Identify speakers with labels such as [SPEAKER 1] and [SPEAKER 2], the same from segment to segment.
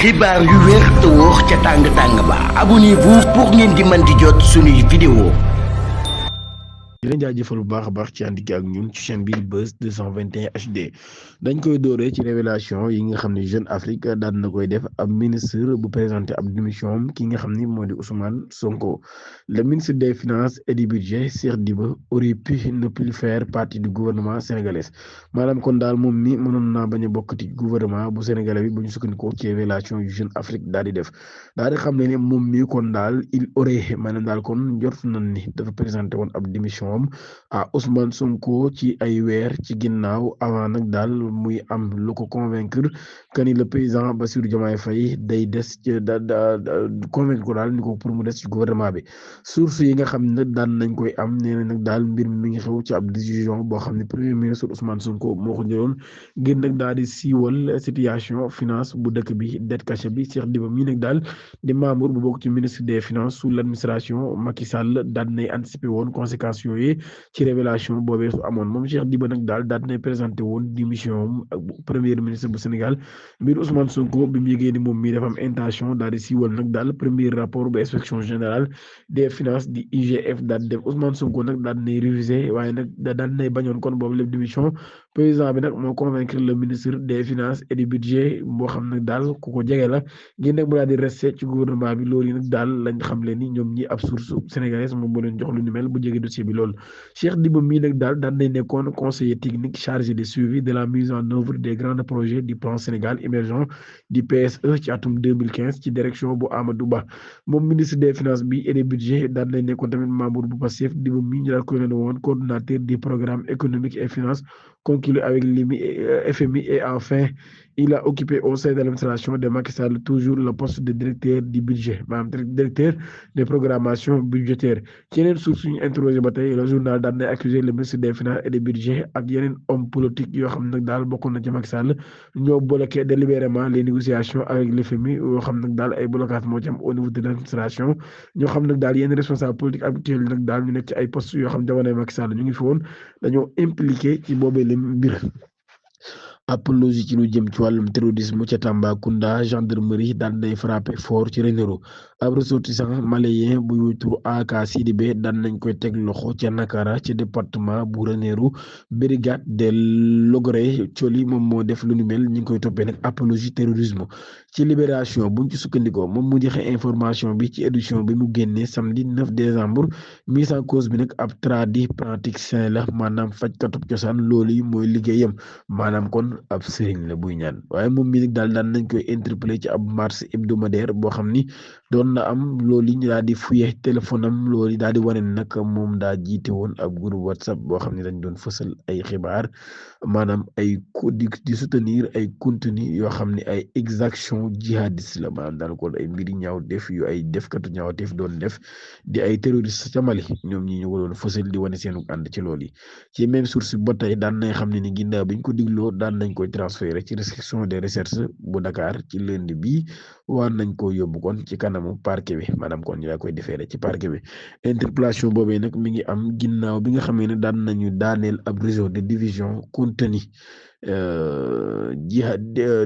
[SPEAKER 1] xibaar yu wér te wóor ca tàng ba abonnez-vous pour ngeen di mën di jot suñuy vidéo.
[SPEAKER 2] di leen jaajëfal bu baax a baax ci ànd gi ak ñun ci chaîne bi Buzz 221 HD dañ koy dooree ci révélation yi nga xam ne Jeune Afrique daan na koy def ab ministre bu présenté ab démission am ki nga xam ni moo di Ousmane Sonko. Le ministre des finances et du budget Cheikh Diba aurait pu ne plus faire partie du gouvernement sénégalais maanaam kon daal moom mi mënoon naa bañ a bokkati gouvernement bu sénégalais bi bu ñu sukkandikoo ci révélation yu Jeune Afrique daal di def daal di xam ne moom mi kon daal il aurait maanaam daal kon njort nañ ni dafa présenté woon ab démission à Ousmane Sonko ci ay weer ci ginnaaw avant nag daal muy am lu ko convaincre que ni le président Bassirou Diomaye Faye day des ci convaincre ko daal ni ko pour mu des ci gouvernement bi source yi nga xam ne daan nañ koy am nee na nag daal mbir mi ngi xew ci ab décision boo xam ne premier ministre Ousmane Sonko moo ko jëloon ngir nag daal di siiwal situation finance bu dëkk bi dette cachée bi Cheikh Diba mii nag daal di membre bu bokk ci ministre des finances sous l'administration Macky Sall daan nay anticiper woon conséquences yooyu ci révélation boobee su amoon moom Cheikh Diba nag daal daal nay présenté woon démission ak premier ministre bu Sénégal mbir Ousmane Sonko bi mu yëgee ni moom mii dafa am intention daal di siiwal nag daal premier rapport bu inspection générale des finances di IGF daal def Ousmane Sonko nag daal nay révisé waaye nag daal nay bañoon kon boobu lépp démission président bi nag moo convaincre le ministre des finances et du budget boo xam nag daal ku ko jege la ngir nag mu daal di resté ci gouvernement bi loolu yi nag daal lañ xam leen ni ñoom ñi ab source sénégalaise moom moo leen jox lu ni mel bu jege dossier bi loolu Cheikh Diba mii nag daal daan nañ nekkoon conseiller technique chargé de suivi de la mise en œuvre des grands projets du plan Sénégal émergent du PSE ci atum 2015 ci direction bu Amadou Ba moom ministre des finances bi et des budgets daan nañ nekkoon tamit membre bu Pastef Diba mii ñu daal koy ne woon coordonnateur du programme économique et finance conclu avec l'IMI et FMI et enfin il a occupé au sein de l'administration de Macky Sall toujours le poste de directeur du budget maanaam directeur de programmation budgétaire ci yeneen source ñu interrogé ba tey le journal daan na accusé le ministre des finances et du budget ak yeneen homme politique yoo xam nag daal bokkoon na ci Macky Sall ñoo bloqué délibérément les négociations avec le FMI yoo xam nag daal ay blocage moo ci am au niveau de l'administration ñoo xam nag daal yenn responsable politique actuel nag daal ñu nekk ci ay postes yoo xam jamonoy Macky Sall ñu ngi fi woon dañoo impliqué ci boobee leen mbir apologie ci lu jëm ci wàllum terrorisme ca Tambacounda gendarmerie daan nay frappé fort ci Ranérou ab ressortissant malien bu ñuy tur Aka Sidibé daan nañ koy teg loxo ca Nakara ci département bu Ranérou brigade de Logoré Thioli moom moo def lu nu mel ñu ngi koy toppee nag apologie terrorisme ci libération buñ ci sukkandikoo moom mu joxe information bi ci édition bi mu génnee samedi 9 décembre mise en cause bi nag ab tradipraticien la maanaam fajkatub cosaan loolu yi mooy liggéeyam maanaam kon ab sëriñ la buy ñaan waaye moom mi nag daal daan nañ koy interpellé ci ab marche hebdomadaire boo xam ni doon na am loolu ñu daal di fuye téléphone am loolu daal di wane nag moom daa jiite woon ab groupe WhatsApp boo xam ne dañ doon fësal ay xibaar maanaam ay di soutenir ay contenu yoo xam ne ay exaction jihadiste la maanaam daal kon ay mbiri ñaaw def yu ay defkatu ñaaw def doon def di ay terroriste ca Mali ñoom ñi ñu ko doon fësal di wane seenu ànd ci loolu yi ci même source ba tey daan nañ xam ne ni ginnaaw bi ñu ko digloo daan nañ koy transféré ci section des recherches bu Dakar ci lundi bi war nañ ko yóbbu kon ci kanamu parquet bi maanaam kon ñu daa koy defeere ci parquet bi interpellation boobee nag mi ngi am ginnaaw bi nga xamee ne daan nañu daaneel ab réseau de division contenu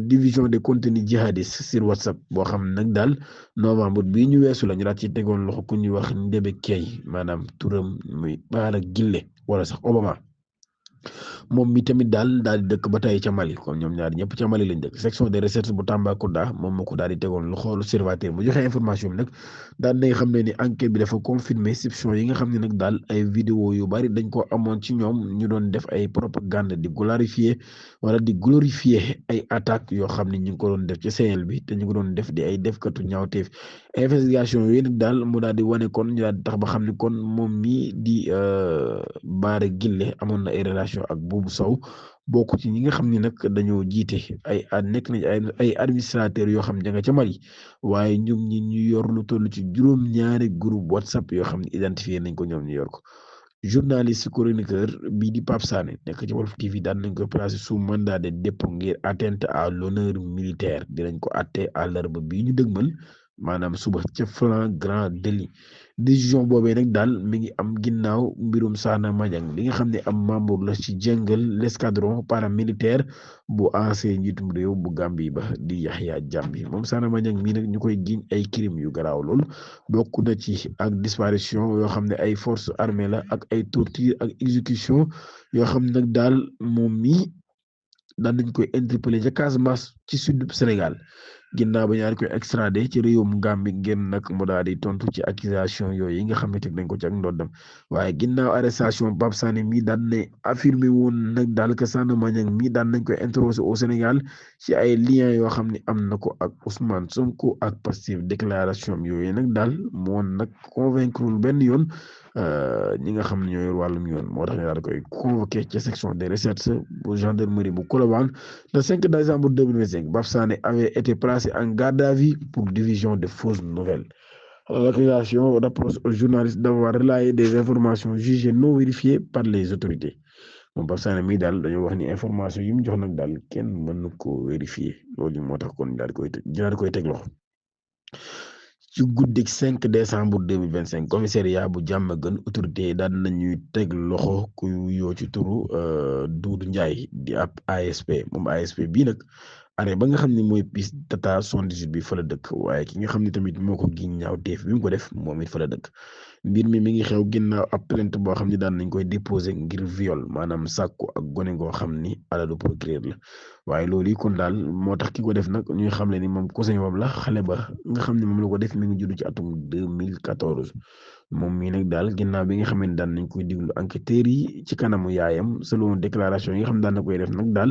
[SPEAKER 2] division de contenu jihadiste sur WhatsApp boo xam nag daal novembre bii ñu weesu la ñu daal ci tegoon loxo ku ñuy wax Ndebe Key maanaam turam muy Baara Gille wala sax Obama moom mi tamit daal di dëkk ba tey ca Mali kon ñoom ñaar ñëpp ca Mali lañ dëkk section de recherche bu Tambacounda moom moo ko daal di tegoon loxo l'Observateur mu joxe information bi nag daal nay xam ne ni enquête bi dafa confirmer soupçon yi nga xam ne nag daal ay vidéo yu bari dañ ko amoon ci ñoom ñu doon def ay propagande di glorifier ay attaques yoo xam ne ñu ngi ko doon def ci Sahel bi te ñu ngi doon def di ay defkatu ñaawteef investigation yooyu nag daal mu daal di wane kon ñu daal di tax ba xam ne kon moom mi di Baara Gille amoon na ay relation ak Boubou Sow bokk ci ñi nga xam ne nag dañoo jiite nekk nañ ay administrateurs yoo xam ne nga ca Mali waaye ñoom ñi ñu yor lu toll ci juróom-ñaari groupe WhatsApp yoo xam ne identifié nañ ko ñoom ñu yor ko journaliste chroniqueur bii di Pape Sané nekk ci Walf TV daan nañ ko placé sous mandat de dépôt ngir atteinte à l'honneur militaire dinañ ko àtte àllarba bii ñu dëgmal maanaam suba ca flagrant délit décision boobee nag daal mi ngi am ginnaaw mbirum Sana Madiang li nga xam ne am membre la ci jëngal l'escadron paramilitaire bu ancien njiitum réew bu Gambie ba di Yahya Jammeh moom Sana Madiang mii nag ñu koy giñ ay crimes yu garaaw lool bokk na ci ak disparition yoo xam ne ay forces armées la ak ay torture ak exécution yoo xam ne nag daal moom mii daan nañ koy interpellé ca Casamance ci sud Sénégal ginnaaw ba ñaari koy extradé ci réewum Gambie ngir nag mu daal di tontu ci accusation yooyu yi nga xam ne teg nañ ko ci ak ndoddam waaye ginnaaw arrestation Pape Sané mii daan ne affirmé woon nag daal que Sana Madiang mii daan nañ koy interrogé au Sénégal ci ay liens yoo xam ne am na ko ak Ousmane Sonko ak Pastef déclaration yooyu nag daal moon nag convaincre benn yoon ñi nga xam ne ñoo yor wàllum yoon moo tax ñu daal koy convoqué ca section des recherches bu gendarmerie bu Colobane le 5 décembre 2025 Pape Sané avait été placé en garde à vue pour diffusion de fausses nouvelles. L'accusation reproche aux journalistes d'avoir relayé des informations jugées non vérifiées par les autorités moom Pape Sané mii daal dañoo wax ni information yi mu jox nag daal kenn mën ko vérifier loolu moo tax kon daal koy teg loxo. ci guddik 5 décembre 2025 commissariat bu Diamaguène autorité yi daan nañuy teg loxo ku yoo ci turu Doudou Ndiaye di ab ASP moom ASP bii nag arrêt ba nga xam ne mooy piste Tata 78 bi fa la dëkk waaye ki nga xam ne tamit moo ko giñ ñaaw teef bi mu ko def moom it fa la dëkk mbir mi ngi xew ginnaaw ab plainte boo xam ne daan nañ koy déposé ngir viol maanaam sàkku ak gone goo xam ni alalu procureur la waaye loolu yi kon daal moo tax ki ko def nag ñuy xamle ni moom cousin moom la xale ba nga xam ne moom la ko def mi ngi judd ci atum 2014 moom mii nag daal ginnaaw bi nga xam ne daan nañ koy diglu enquêteurs yi ci kanamu yaayam selon déclaration yi nga xam ne daan na koy def nag daal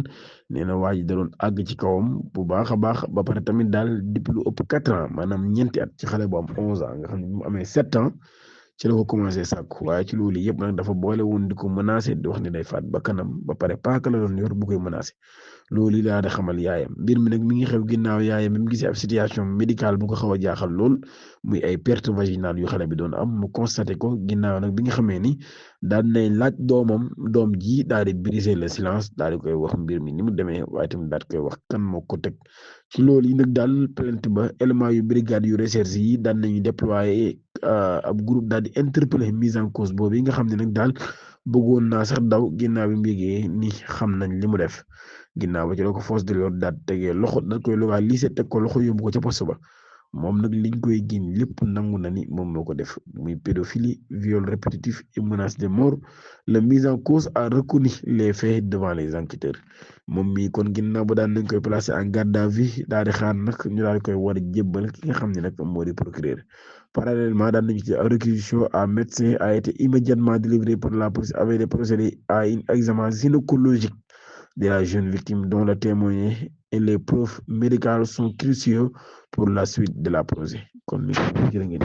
[SPEAKER 2] nee na waa ji da doon àgg ci kawam bu baax a baax ba pare tamit daal depuis lu ëpp 4 ans maanaam ñeenti at ci xale bu am 11 ans nga xam ne bi mu amee 7 ans ci la ko commencé sàkku waaye ci loolu yëpp nag dafa boole woon di ko menacé di wax ne day faat ba kanam ba pare paaka la doon yor bu koy menacé loolu yi laa da xamal yaayam mbir mi nag mi ngi xew ginnaaw yaayam bi mu gisee ab situation médicale bu ko xaw a jaaxal lool muy ay perte vaginale yu xale bi doon am mu constaté ko ginnaaw nag bi nga xamee ni daal nañ laaj doom ji daal di briser le silence daal di koy wax mbir mi ni mu demee waaye tamit daal di koy wax kan moo ko teg ci loolu yi nag daal plainte ba élément yu brigade yu recherche yi daan nañu déployer ab groupe daal di interpeller mise en cause boobu yi nga xam ne nag daal bëggoon naa sax daw ginnaaw bi mu yëgee ni xam nañ li mu def ginnaaw ba ci la ko force de l'ordre daal tegee loxo dañ koy localiser teg ko loxo yóbbu ko ca poste ba moom nag liñ koy giñ lépp nangu na ni moom moo ko def muy pédophilie viol répétitif et menace de mort la mise en cause a reconnu les faits devant les enquêteurs moom mii kon ginnaaw ba daan nañ koy placer en garde à vue daal di xaar nag ñu daal di koy war a jébbal ki nga xam ne nag moo di procureur parallèlement daan nañu ci réquisition à médecin a été immédiatement délivré par la police avec des procédés à un examen gynécologique de la jeune victime dont le témoin et les preuves médicales sont cruciaux pour la suite de la procès kon mi ngi jërë ngeen